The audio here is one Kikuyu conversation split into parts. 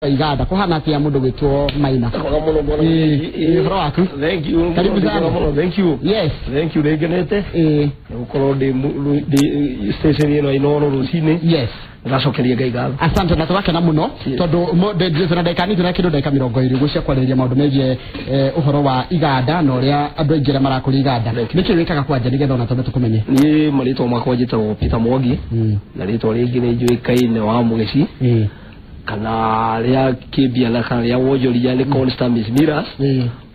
Iganda kuhana atia mundu gwitwo Maina? Ũhoro waku? Thank you. Karibu sana. Thank you. Yes. Thank you, nĩngenete gũkorwo ndĩ station ĩno Inooro rũcinĩ. Yes. Ndacokeria Ngai ngatho. Asante na twakena muno tondu ndĩna ndagĩka nini na kĩndũ ndagĩka 20 guo cia kwarĩrĩria maũndũ megiĩ ũhoro wa iganda na ũrĩa andũ aingĩ arĩa marakũria iganda. Nĩkĩ wĩkaga kwanja nĩgetha ona tondũ tũkũmenye? Niĩ marĩtwa makwa njĩtagwo Peter Mwangi na rĩtwa rĩngĩ nĩ njũĩkaine wa Mũgeci kana rĩa kĩbiathara kana rĩa wonjoria nĩ Constant Miss Miras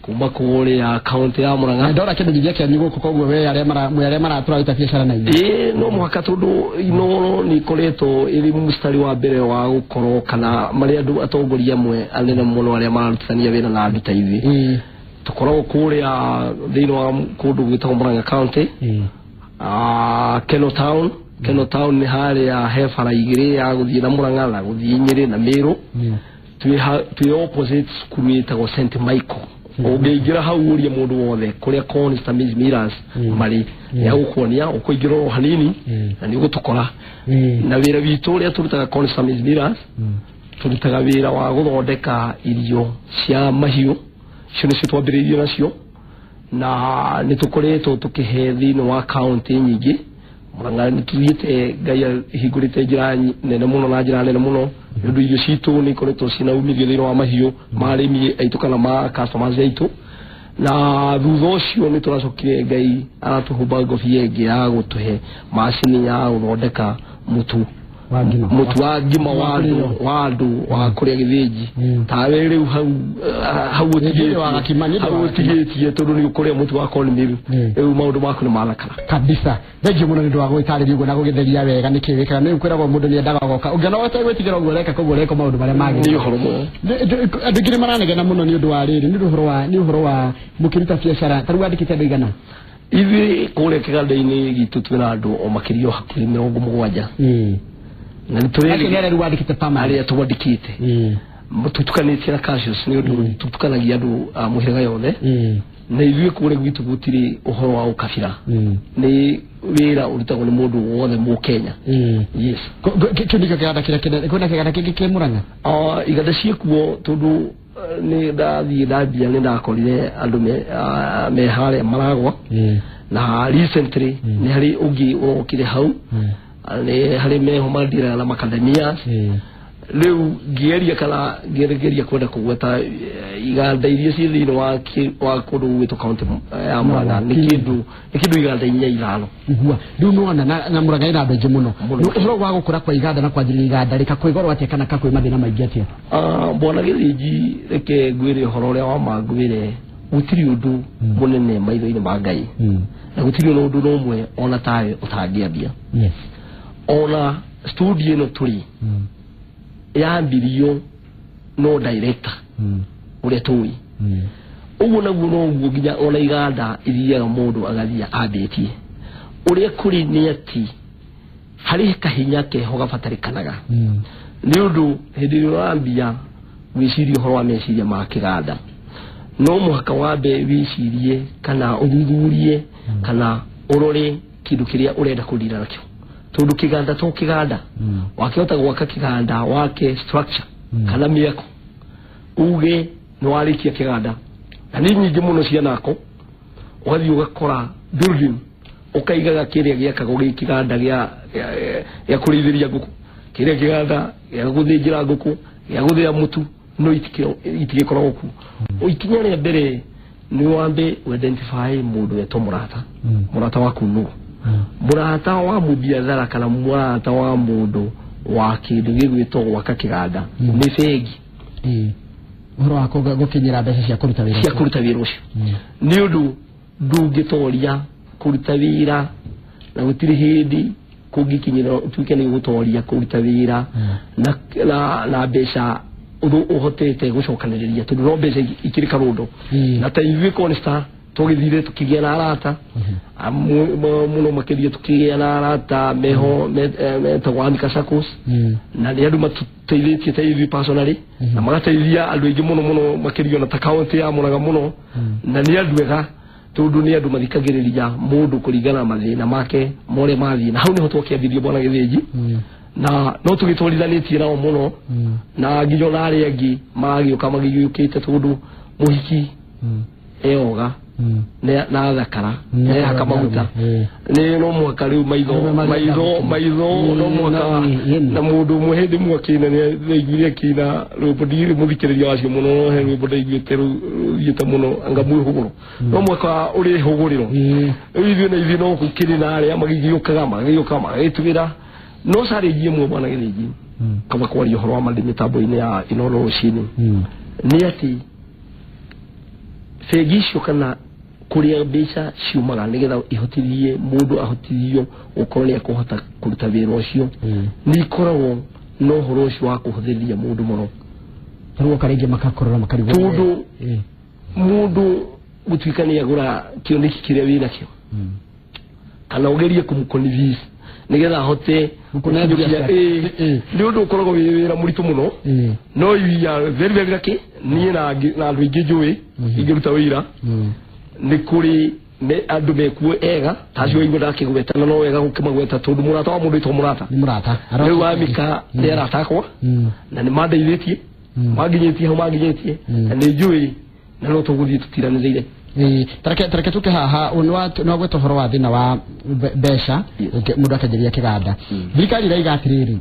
kuma kũrĩa kaunti ya Murang'a. Ndora kĩmenyithia kĩanyu gũkũ, koguo we arĩa arĩa maratũraruta biacara na inyuĩ. Ĩĩ, no mũhaka tondũ Inooro nĩ ikoretwo ĩrĩ mũstari wa mbere wa gũkorwo kana marĩ andũ atongoria amwe anene mũno arĩa mararutithania wĩra na andũ ta ithuĩ. Tũkoragwo kũrĩa thĩinĩ wa kũndũ gwĩtagwo Murang'a County, Keno Town. Keno Town nĩ harĩa he bara igĩrĩ ya gũthiĩ na Murang'a na gũthiĩ Nyĩrĩ na Mĩrũ. Twĩ opposite cukuru ĩtagwo St Michael. Ũngĩingĩra hau ũrie mũndũ wothe kũrĩa Constant Miss Miras marĩ, nĩagũkuonia. Ũkũingĩra o hanini na nĩ ũgũtũkora. Na wĩra witũ ũrĩa tũrutaga Constant Miss Miras, tũrutaga wĩra wa gũthondeka irio cia mahiũ. Icio nĩcio twambĩrĩirie nacio na nĩ tũkoretwo tũkĩhe thĩinĩ wa kaunti nyingĩ. Murang'a nĩ tũthiĩte, Ngai ahingũrĩte njĩra nene mũno na njĩra nene mũno nĩ ũndũ irio citũ nĩ ikoretwo ciĩna umithio thĩinĩ wa mahiũ ma arĩmi aitũ kana ma customers aitũ. Na thutha ũcio nĩ tũracokire Ngai aratũhumba ngobia ĩngĩ ya gũtũhe macini ya gũthondeka mũtu wa ngima, mũtu wa ngima wa andũ wa andũ wa kũrĩa gĩthĩnji. Tawe rĩu hau hau ũtigĩtie tondũ nĩ ũkũrĩa mũtu wa corn meal, rĩu maũndũ maku nĩ mathakara kabisa. Thank you mũno nĩ ũndũ wa gwĩtarĩria ũguo na gũgĩtheria wega nĩkĩ wĩkaga. Nĩ kwĩragwo mũndũ nĩ endaga goka ũngĩona ũtegwĩtigĩra ũguo ũreka, koguo ũreka maũndũ marĩa magĩrĩire. Nĩ ũhoro mũno. Andũ aingĩ nĩ maranegena mũno nĩ ũndũ wa rĩrĩ, nĩ ũhoro wa mũkĩruta biacara. Ta rĩu wandĩkĩte andũ aigana? Ithuĩ kũrĩa kĩganda-inĩ gitũ twĩna andũ o makĩria o hakuhĩ 70. Na nĩ tũrĩ Acio nĩ arĩa rĩu wandĩkĩte permanent? Arĩa twandĩkĩte tũtukanĩtie na casuals, nĩ ũndũ tũtukanagia andũ a mũhĩrĩga yothe. Na ithuĩ kũrĩa gwitũ gũtirĩ ũhoro wa ũkabira, nĩ wĩra ũrutagwo nĩ mũndũ wothe Mũkenya. Yes. Kĩu nĩkĩo kĩganda kĩrĩa kĩnene? Kwĩna kĩganda kĩngĩ kĩ Murang'a? Iganda ciĩkuo, tondũ nĩ ndathiĩ ndambia nĩ ndakorire andũ me harĩa maragwa, na recently nĩ harĩ ũngĩ ũrokire hau, nĩ harĩ meho mandiraga na macadamias. Rĩu ngĩgeria kana ngĩgeria kwenda kũgweta iganda iria ciĩ thĩinĩ wa kũndũ gwitũ kaunti ya Murang'a nĩ kĩndũ iganda inya ithano. Igua rĩu nĩwona na Murang'a ĩna andũ aingĩ mũno. Ũhoro wa gũkũra kwa iganda na kwanjĩrĩria iganda rĩ, kakwĩ goro atĩa kana kakwĩ mathĩna maingĩ atĩa? Bwana Gĩthĩnji, reke ngwĩre ũhoro ũrĩa wa ma. Ngwĩre gũtirĩ ũndũ mũnene maitho-inĩ ma Ngai na gũtirĩ ona ũndũ n'ũmwe ona tawe ũtangĩambia. Ona studio ĩno tũrĩ yambirio no director ũrĩa tũĩ ũguo naguo noguo nginya ona iganda ithiaga mũndũ agathiĩ ambĩtie. Ũrĩa kũrĩ nĩ atĩ harĩ kahinya keho gabatarĩkanaga nĩ ũndũ hĩndĩ ĩrĩa ũrambia gwĩciria ũhoro wa meciria ma kĩganda, no mũhaka wambe wĩcirie kana ũthuthurie kana ũrore kĩndũ kĩrĩa ũrenda kũrira nakĩo, tondũ kĩganda to kĩganda. Wakĩhota gwaka kĩganda wake structure kana mĩako uge nĩ warĩkia kĩganda, na nĩ nyingĩ mũno cianako ũgathiĩ ũgakora building ũkaigaga kĩrĩa gĩakagwo gĩ kĩganda gĩa kũrĩithĩria ngũkũ, kĩrĩa kĩganda gĩa gũthĩnjĩra ngũkũ, gĩa gũthĩa mũtu, no itigĩkoragwo kuo. Ikinya rĩa mbere nĩ wambe identify mũndũ wetwo mũrata. Mũrata waku nũ? Mũrata wa mũbiathara kana mũrata wa mũndũ wa kĩndũ gĩgwĩtwo gwaka kĩganda nĩ bengi. Ũhoro wa gũkinyĩra mbeca cia kũruta wĩra. Cia kũruta wĩra ũcio, nĩ ũndũ ndũngĩtoria kũruta wĩra na gũtirĩ hĩndĩ kũngĩkinyĩra ũtuĩke nĩ ũgũtoria kũruta wĩra na mbeca ũndũ ũhotete gũcokanĩrĩria, tondũ no mbeca ikĩrĩ karũndo. Na ta ithuĩ Constar tũgĩthire tũkĩgĩa na arata mũno makĩria, tũkĩgĩa na arata meho metagwo Amika Saccos, na nĩ andũ matũteithĩtie ta ithuĩ personally na magateithia andũ aingĩ mũno mũno makĩria ona ta kaunti ya Murang'a mũno. Na nĩ andũ ega tondũ nĩ andũ mathikagĩrĩria mũndũ kũringana na mathĩna make morĩa mathiĩ, na hau nĩho twakĩambirie, bwana Gĩthĩnji. Na no tũgĩtwarithanĩtie nao mũno na nginya ona arĩa angĩ magĩũka magĩũkĩte tondũ mũhiki eoga na thakara na haka maguta nĩ no mũhaka rĩu maitho no mũhaka na mũndũ ũmwe hĩndĩ ĩmwe akĩina nĩ aiguire akĩina rwĩmbo ndirĩ mũthikĩrĩria wacio mũno no he rwĩmbo ndaiguĩte rũthiĩte mũno anga mwĩhũgũro no mũhaka ũrĩ hũgũrĩro rĩu ithuĩ na ithuĩ no gũkĩrĩ na arĩa magĩgĩũkaga magĩtwĩra no challenge ĩmwe bwana Gĩthĩnji kaba kwaria ũhoro wa mandĩ mĩtambo-inĩ ya Inooro rũcinĩ nĩ atĩ bengi icio kana kũrĩa mbeca ciumaga nĩgetha ihotithie mũndũ ahotithio gũkorwo nĩ ekũhota kũruta wĩra ũcio nĩ ikoragwo na ũhoro ũcio wa kũhũthĩria mũndũ mũno rĩu karĩngĩ makakorora makarigwo tondũ mũndũ gũtuĩka nĩ agũra kĩoneki kĩrĩa wĩnakĩo kana ũgerie kũmũconvince nĩgetha ahote nĩ ũndũ ũkoragwo wĩ wĩra mũritũ mũno no we are very very lucky niĩ na andũ aingĩ njũĩ ingĩruta wĩra nĩ kũrĩ andũ mekuo ega ta acio waigua ndakĩgweta na no wega gũkĩmagweta tondũ mũrata wa mũndũ wĩtagwo mũrata nĩ mũrata rĩu Amika nĩ arata akwa na nĩ mandeithĩtie manginyĩtie hau manginyĩtie na nĩ njũĩ na no tũgũthiĩ tũtiranĩrĩire. Tareke tuke haha nĩ wagweta ũhoro wa thĩna wa mbeca mũndũ akĩanjĩrĩria kĩganda thirikari ĩraiga atĩrĩrĩ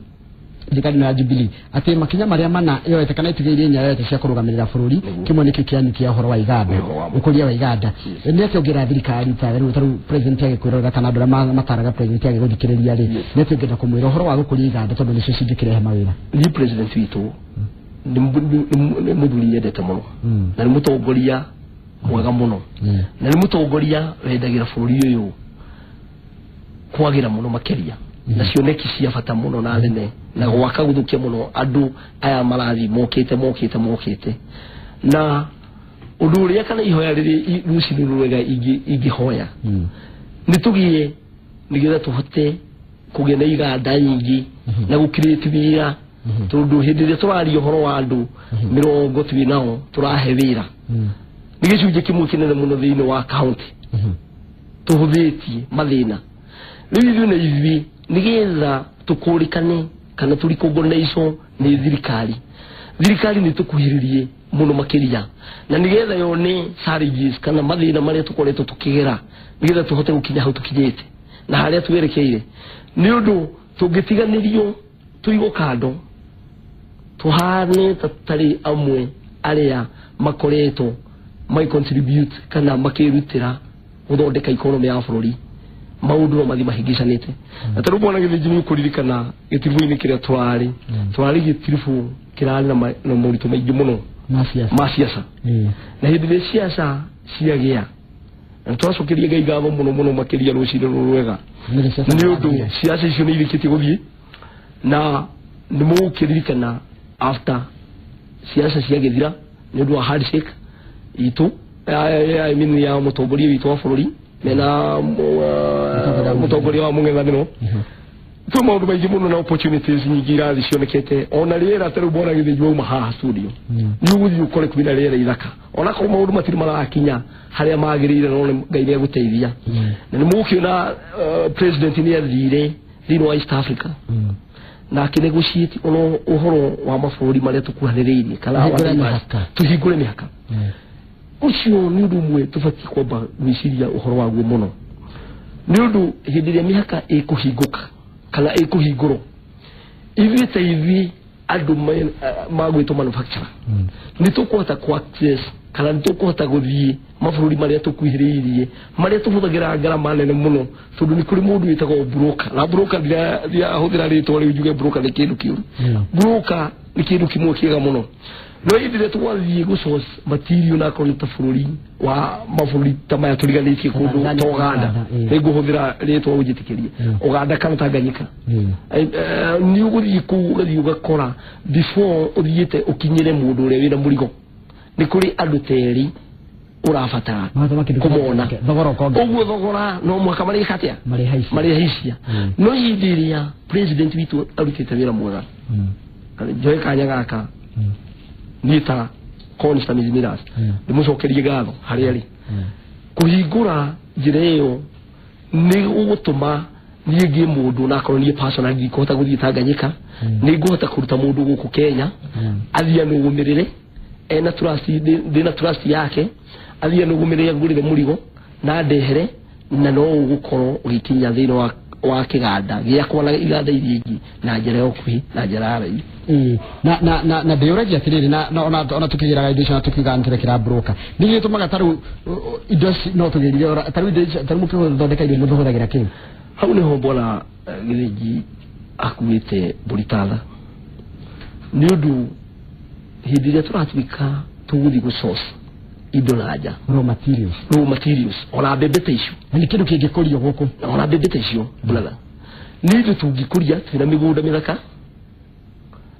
thirikari ya Jubilee atĩ makinya marĩa mana yoete kana itigĩirie inya yoete cia kũrũgamĩrĩra bũrũri kĩmwe nĩkĩo kĩanyu kĩa ũhoro wa iganda ũkũria wa iganda nĩ atĩ ũngĩra thirikari ta rĩu president agĩkwĩrorera kana andũ arĩa mataraga president agĩgũthikĩrĩria rĩ nĩ atĩ ũngĩenda kũmwĩra ũhoro wa gũkũria iganda tondũ nĩcio cingĩkĩrehe mawĩra. Niĩ president witũ nĩ mũthuri nyendete mũno na nĩ mũtongoria mwega mũno na nĩ mũtongoria wendagĩra bũrũri ũyũ kwagĩra mũno makĩria na cioneki cia bata mũno na nene na gwaka gũthũkia mũno andũ aya marathiĩ mokĩte na ũndũ ũrĩa kana ihoya rĩrĩ rũcinĩ rwega ingĩhoya nĩ tũgĩe nĩgetha tũhote kũgĩa na iganda nyingĩ na gũcreate wĩra tondũ hĩndĩ ĩrĩa tũraria ũhoro wa andũ mĩrongo twĩ nao tũrahe wĩra nĩ gĩcunjĩ kĩmwe kĩnene mũno thĩinĩ wa county tũhũthĩtie mathĩna rĩu ithuĩ na ithuĩ nĩgetha tũkũrĩkane kana tũrecognicio nĩ thirikari nĩ tũkuhĩrĩrie mũno makĩria na nĩgetha yone challenges kana mathĩna marĩa tũkoretwo tũkĩgera nĩgetha tũhote gũkinya hau tũkinyĩte na harĩa twerekeire nĩ ũndũ tũngĩtiganĩrio tũigwo kando tũhane ta tũtarĩ amwe arĩa makoretwo contribute kana makĩrutĩra gũthondeka economy ya bũrũri maũndũ no mathiĩ mahĩngĩcanĩte na tarĩu bwana Gĩthĩnji nĩ ũkũririkana gĩtiribũ-inĩ kĩrĩa tũrarĩ gĩtiribũ kĩrarĩ na moritũ maingĩ mũno ma siasa na hĩndĩ ĩrĩa siasa ciagĩa na twacokeria Ngai ngatho mũno mũno makĩria rũcinĩ rũrũ rwega nĩ ũndũ siasa icio nĩ irĩkĩtie gũthiĩ na nĩ mũgũkĩririkana after siasa ciagĩthira nĩ ũndũ wa handshake itũ I mean ya mũtongoria witũ wa bũrũri mena mũtongoria wa mũng'ethanĩro twĩ maũndũ maingĩ mũno na opportunities nyingĩ irathi cionekete ona rĩera ta rĩu bwana Gĩthĩnji wauma haha studio nĩ ũgũthiĩ ũkore kwĩna rĩera ithaka onakorwo maũndũ matirĩ marakinya harĩa magĩrĩire no Ngai nĩ egũteithia na nĩ mũgũkĩona president nĩ athire thĩinĩ wa East Africa na akĩnegotiate ono ũhoro wa mabũrũri marĩa tũkuhanĩrĩirie kana tũhingũre mĩhaka ũcio nĩ ũndũ ũmwe tũbatiĩ kwamba gwĩciria ũhoro waguo mũno nĩ ũndũ hĩndĩ ĩrĩa mĩhaka ĩkũhingũka kana ĩkũhingũrwo ithuĩ ta ithuĩ andũ magwĩtwo manufacturer nĩ tũkũhota kũ access kana nĩ tũkũhota gũthiĩ mabũrũri marĩa tũkuhĩrĩirie marĩa tũhũthagĩra ngarama nene mũno tondũ nĩ kũrĩ mũndũ wĩtagwo broker na broker ndirahũthĩra rĩtwa rĩu njuge broker nĩ kĩndũ kĩũru broker nĩ kĩndũ kĩmwe kĩega mũno no hĩndĩ ĩrĩa twathiĩ gũ source material na akorwo nĩ ta bũrũri wa mabũrũri ta maya tũriganĩtie kũndũ ta Uganda nĩ ngũhũthĩra rĩtwa ũnjĩtĩkĩrie Uganda kana Tanganyika nĩ ũgũthiĩ kũu ũgathiĩ ũgakora before ũthiĩte ũkinyĩre mũndũ ũrĩa wĩna mũrigo nĩ kũrĩ andũ terĩ ũrabatara kũmona ũguo thogora no mũhaka marĩka atĩa marĩhaicia no hĩndĩ ĩrĩa president witũ arutĩte wĩra mwega njoe kanya gaka niĩ ta Constance Miras ndĩmũcokerie ngatho harĩa arĩ kũhingũra njĩra ĩyo nĩ gũgũtũma Niĩ ngĩ mũndũ na akorwo niĩ personally ndikũhota gũthiĩ Tanganyika, nĩ ngũhota kũruta mũndũ gũkũ Kenya athiĩ anũgũmĩrĩre ena trust, ndĩna trust yake, athiĩ anũgũmĩrĩre ngũrĩre mũrigo na ndehere, na no ũgũkorwo ũgĩkinya thĩinĩ wa kĩganda gĩakwa na iganda iria ingĩ na njĩra ya ũkuhĩ na njĩra ya raithi. Na na na na ndĩũragia atĩrĩrĩ, na ona tukĩgĩraga indo icio na tukiugaga nĩtũrekĩra broker, nĩ gĩtũmaga tarĩu indo ici no tũgĩrire tarĩu indo ici tarĩu mũkĩthondeka indo mũhũthagĩra kĩu? Hau nĩho mbona Gĩthĩnji akuĩte mbũri tatha, nĩ ũndũ hĩndĩ ĩrĩa tũratuĩka tũgũthiĩ gũ source indo na nja, raw materials, raw materials, ona mbembe ta icio, na nĩ kĩndũ kĩngĩkũrio gũkũ, ona mbembe ta icio brother, nĩ indo tũngĩkũria twĩna mĩgũnda mĩthaka.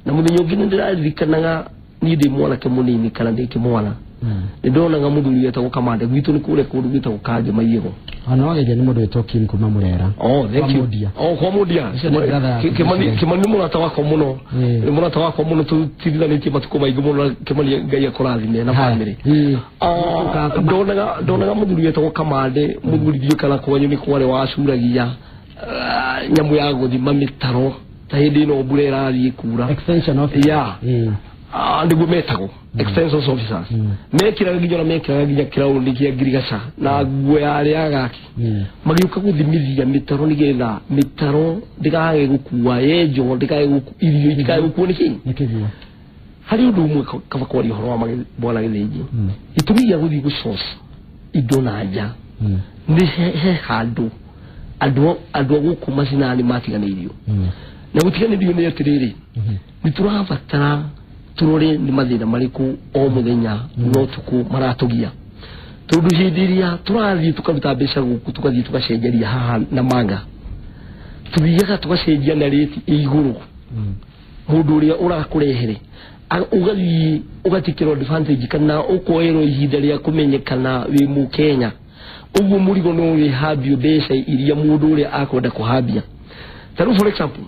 Na mũthenya ũngĩ nĩ ndĩraririkanaga niĩ ndĩ mwanake mũnini kana ndĩ kĩmwana, nĩ ndonaga mũthuri wetagwo Kamande gwitũ nĩ kũrĩa kũndũ gwĩtagwo Kangĩ Maiĩgo. Ona wageithia nĩ mũndũ wĩtwo Kim kuma Mũrera. Oh, thank you. Mundia. Oh, kwa Mundia. Ũcio nĩ brother yaku. Kimani, Kimani nĩ mũrata wakwa mũno. Nĩ mũrata wakwa mũno, tũtigithanĩtie matukũ maingĩ mũno na Kimani, Ngai akũrathime na family. Ndonaga mũthuri wetagwo Kamande, mũthuri ndiũĩ kana kwanyu nĩ kwarĩ wacuragia nyamũ ya gũthima mĩtaro ta hĩndĩ ĩno mbura ĩrathiĩ kura. Extension office. Yeah. Nĩguo metagwo extension officers. Mekĩraga nginya, ona mekĩraga nginya kĩraũni kĩa ngirigaca na nguo ya arĩa agaki, magĩũka gũthimithia mĩtaro nĩgetha mĩtaro ndĩkage gũkua yenjwo, ndĩkage irio itikage gũkuo nĩ kĩĩ? Nĩ kĩguo. Harĩ ũndũ ũmwe kaba kwaria ũhoro wa bwana Gĩthĩnji, gĩtũmi gĩa gũthiĩ gũ source indo na nja nĩ he handũ andũ a gũkũ macinani matiganĩirio, na gũtiganĩrio nĩ atĩrĩrĩ, nĩ tũrabatara turore nĩ mathĩna marĩkũ o mũthenya na ũtukũ maratũgia, tondũ hĩndĩ ĩrĩa tũrathiĩ tũkaruta mbeca gũkũ tũgathiĩ tũgacenjeria haha na manga, tũthiaga tũgacenjia na rĩti ĩ igũrũ. Mũndũ ũrĩa ũrakũrehere ũgathiĩ ũgatikĩrwo advantage kana ũkoerwo ihinda rĩa kũmenyekana wĩ mũkenya, ũguo mũrigo no wĩhambio mbeca iria mũndũ ũrĩa akwenda kũhambia. Ta rĩu for example,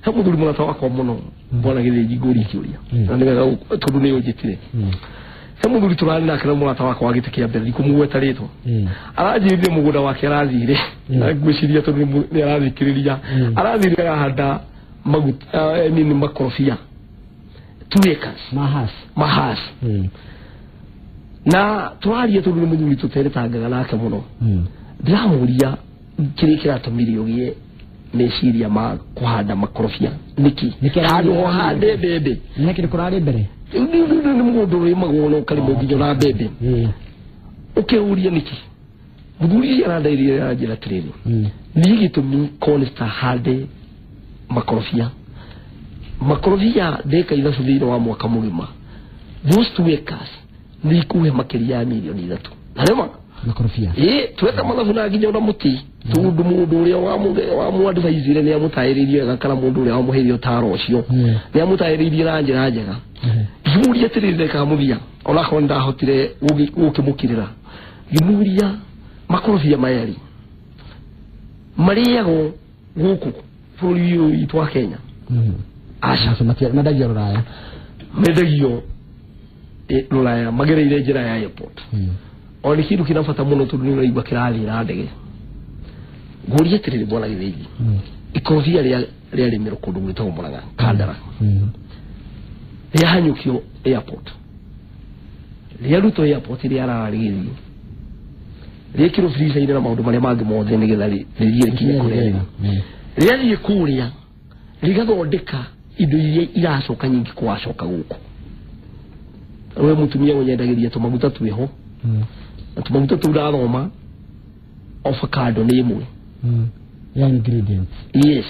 he mũthuri mũrata wakwa mũno, bwana Gĩthĩnji, ngũrie kĩũria na nĩ wega tondũ nĩ ũnjĩtire. He mũthuri tũrarĩ nake na mũrata wakwa wa gĩtĩ kĩa mbere, ndikũmũgweta rĩtwa, aranjĩrire mũgũnda wake arathire, na ngwĩciria tondũ nĩ arathikĩrĩria, arathire arahanda maguta, I mean makorobia, 2 acres. Mahas. Mahas. Na tũraria tondũ nĩ mũthuri tũteretangaga nake mũno, ndĩramũria kĩrĩa kĩratũmire ũgĩe meciria ma kũhanda makorobia nĩkĩ Nĩkĩ handũ ho hande mbembe? Nĩ kĩndũ kũrarĩ mbere. Nĩ mũgũnda ũrĩmagwo na ũkarĩmwo nginya na mbembe. Ũkĩũria nĩkĩ, mũthuri ũcio arandairire aranjĩra atĩrĩrĩ, niĩ gĩtũmi Consta hande makorobia, makorobia ndeka ithatũ thĩinĩ wa mwaka mũgima, those 2 acres nĩ ikuhe makĩria ya mirioni 3 na nĩma Makorobia. Ĩ tweka mathabu na nginya ona mũtĩ, tondũ mũndũ ũrĩa wamũ-advise-ire nĩ amũtarĩrĩirie wega, kana mũndũ ũrĩa wamũheire ũtaro ũcio nĩ amũtarĩrĩirie na njĩra njega. Ngĩmũria atĩrĩrĩ, ndeka mũthia onakorwo nĩndahotire gũkĩmũkĩrĩra, ngĩmũria makorobia maya rĩ marĩagwo gũkũ bũrũri ũyũ witũ wa Kenya? Aca. Aca, mendagio rũraya. Mendagio rũraya magereire njĩra ya airport. O nĩ kĩndũ kĩna bata mũno tondũ nĩ ũraigua kĩrathiĩ na ndege. Ngũria atĩrĩrĩ bwana Gĩthĩnji, ikorobia rĩarĩmĩrwo kũndũ gwĩtagwo Mũrang'a Kandara, rĩahanyũkio airport, rĩarutwo airport, rĩarara rĩgĩthiĩ rĩkĩrwo freezer-inĩ na maũndũ marĩa mangĩ mothe nĩgetha rĩthiĩ rĩkinye kũrĩa rĩathiĩ kũrĩa rĩgathondeka indo iria iracoka nyingĩ kwacoka gũkũ. We mũtumia ũnyendagĩria tũmaguta twĩho, na tũmaguta tũu ndathoma avocado nĩ ĩmwe Ya ingredients. Yes,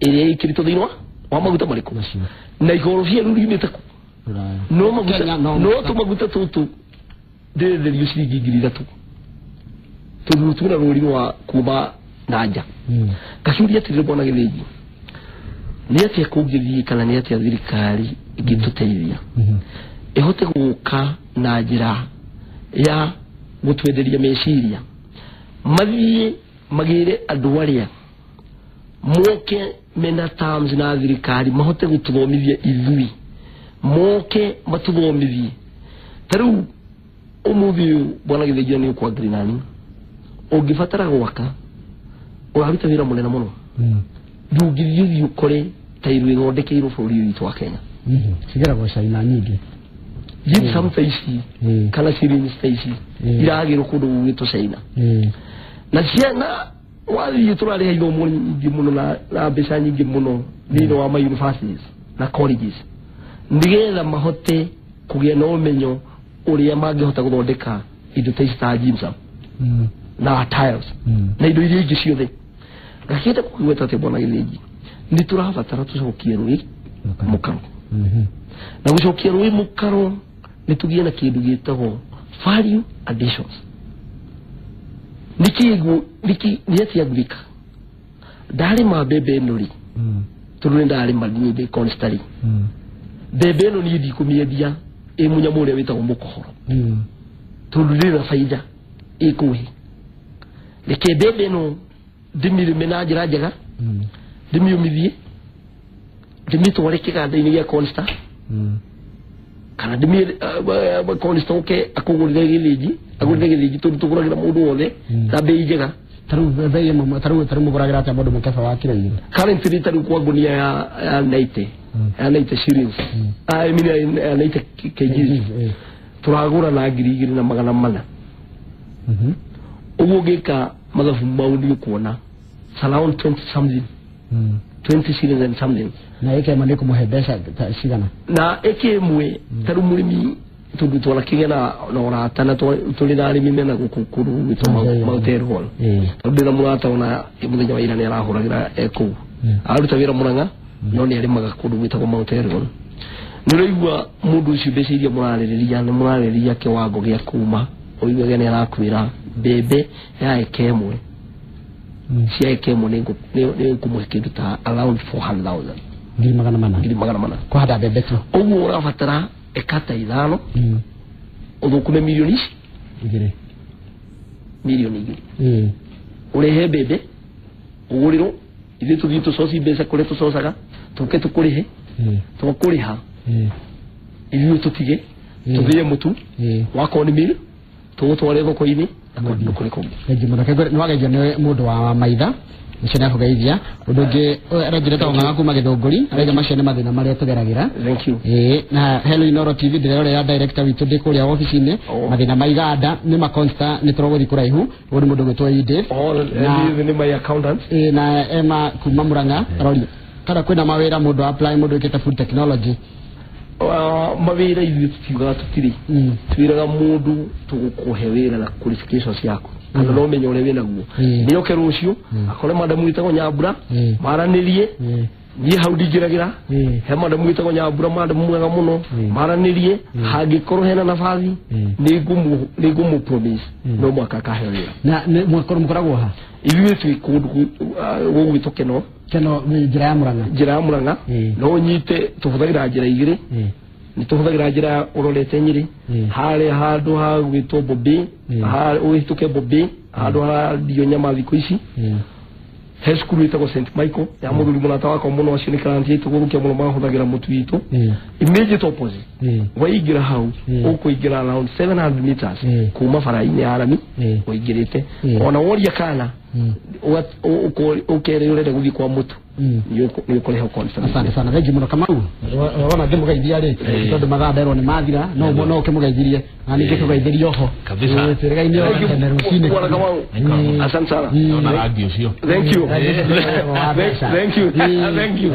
ĩrĩa ĩkĩrĩtwo thĩinĩ wa maguta marĩkũ na ikorobia rĩu riumĩte kũ? Rũraya. No maguta Kenya, no no maguta. Tũmaguta tũtũ ndĩrenderio ciringi 3,000 tondũ twĩna rũri rwa kuma na nja. Ngaciũria atĩrĩrĩ bwana Gĩthĩnji, nĩ atĩa kũngĩthiĩ kana nĩ atĩa thirikari ĩngĩtũteithia ĩhote gũka na njĩra ya gũtwenderia meciria, mathiĩ magĩre andũ arĩa moke mena terms na thirikari mahote gũtũthomithia ithui, moke matũthomithie. Ta rĩu ũmũthĩ ũyũ bwana Gĩthĩnji nĩ ũkwa nani ũngĩbatara gwaka ũraruta wĩra mũnene mũno. Ndũngĩthiĩ ũkore tairo ĩthondekeirwo bũrũri witũ wa Kenya. Cigeragwo China nyingĩ. Gypsum ta ici kana syringe ta ici iragĩrwo kũndũ gũgwĩtwo China. Na ciana wathiĩ tũrarĩha ithomo nyingĩ mũno na mbeca nyingĩ mũno thĩinĩ wa ma universities na colleges nĩgetha mahote kũgĩa na ũmenyo ũrĩa mangĩhota gũthondeka indo ta ici ta gypsum na tiles na indo iria ingĩ ciothe. Ngakĩenda kũgweta atĩ bwana Gĩthĩnji nĩ tũrabatara tũcokie rũĩ mũkaro. Na gũcokia rũĩ mũkaro nĩ tũgĩe na kĩndũ gĩtagwo value additions. Nĩkĩ nĩ atĩa ngwĩka? Ndarĩma mbembe ĩno rĩ, tondũ nĩ ndarĩma niĩ ndĩ constantly. Mbembe ĩno niĩ ndikũmĩendia ĩ mũnyamũ ũrĩa wĩtagwo mũkohoro, tondũ ndĩrĩ na baida ĩkũhe. Reke mbembe ĩno ndĩmĩrĩme na njĩra njega, ndĩmĩũmithie, ndĩmĩtware kĩganda-inĩ gĩa Constar, kana Constar ũke akũgũrĩre gĩthĩnji, agũrĩre gĩthĩnji tondũ tũgũragĩra mũndũ wothe na bei njega. Tarĩu bei ĩmwe tarĩu mũgũragĩra atĩa mũndũ mũkebe wa kiro igĩrĩ? Currently tarĩu kwa ngunia ya 90 ya 90 shillings, I mean ya 90 kgs tũragũra na 2400. Ũguo ũngĩka mathabu mau nĩ ũkuona it's around 20 something, 20 shillings and something. Na ĩka ĩmwe nĩ kũmũhe mbeca cigana? Na ĩka ĩmwe tarĩu mũrĩmi tondũ twanakĩgĩa na ũrata na tũrĩ na arĩmi mena gũkũ kũndũ gũgwĩtwo Mount Elgon. Tondũ ndĩna mũrata ona mũthenya wa ira nĩ arahũragĩra e kũu, aruta wĩra Mũrang'a no nĩ arĩmaga kũndũ gwĩtagwo Mount Elgon. Nĩ ũraigua mũndũ ũcio mbeca iria mũrarĩrĩria nĩ mũrarĩrĩria kĩwango gĩa kuma ũiguage nĩ arakwĩra mbembe ya eka ĩmwe cia eka ĩmwe nĩ ngũmũhe kĩndũ ta around 400,000, 400,000, 400,000 kũhanda mbembe tu. Ũguo ũrabatara eka ta 5 ũthũkũme milioni ici 2, milioni 2, ũrehe mbembe ũgũrĩrwo, ithuĩ tũthiĩ tũcoci mbeca kũrĩa tũcocaga, tũke tũkũrĩhe, twakũrĩha ithuĩ tũtige tũthĩe mũtu wa corn meal tũgũtware thoko-inĩ na kũndũ kũrĩ kũngĩ. Thengiũ mũno. Nĩ wageithio nĩ mũndũ wa maitha ũcio nĩ akũgeithia. Ũndũ ũngĩ aranjĩra ta ng'ang'a kuma Gĩthũngũri, araiga macio nĩ mathĩna marĩa tũgeragĩra. Thank you. Na Hello Inooro TV ndĩrerorera director witũ ndĩ kũrĩa ofici-inĩ, mathĩna ma iganda nĩ ma Consta nĩ tũragũthiĩ kũraihu. Ũyũ nĩ mũndũ ũgwĩtwo Edith. Nĩ my accountant. Na Emma kuma Murang'a aroria kana kwĩna mawĩra mũndũ apply mũndũ wĩkĩte food technology. Mawĩra ithuĩ tũtiugaga tũtirĩ, twĩraga mũndũ tũgũkũhe wĩra na qualifications ciaku kana no ũmenyo ũrĩa wĩnaguo. Nĩ oke rũciũ akore madamu wĩtagwo Nyambura maranĩrie, niĩ hau ndingĩragĩra, he madamu wĩtagwo Nyambura, madamu mwega mũno, maranĩrie, hangĩkorwo hena nabathi nĩ ngũmũ promise no mwaka akaheo wĩra. Na mũkoragwo ha? Ithuĩ twĩ kũndũ gũgwĩtwo Keno. Keno njĩra ya Mũrang'a. Njĩra ya Mũrang'a. No ũnyite tũhũthagĩra njĩra igĩrĩ. Nĩ tũhũthagĩra njĩra ũrorete Nyĩrĩ, harĩa handũ ha gwĩtwo Bombay, ũhĩtũke Bombay, handũ harendio nyama thikũ ici. He cukuru ĩtagwo St Michael ya mũthuri mũrata wakwa mũno, acio nĩ client aitũ gũthũkia mũno, mahũthagĩra mũtu witũ. Immediate opposite waingĩra hau ũkũingĩra around 700 meters kuma bara-inĩ ya rami ũingĩrĩte, ona woria kana ũkere ũrenda gũthiĩ kwa mũtu nĩ ũkũrĩha constant. Asante sana, thengiũ mũno Kamau. Wona ngĩmũgeithia rĩ, tondũ mathaa nderwo nĩ mathira, no no ũkĩmũgeithirie na ningĩ tũgeithĩrie oho kabisa. Twĩrĩgaine o tene rũcinĩ. Asante sana. Ndona rangi ũcio. Thank you. Thank you. Thank you.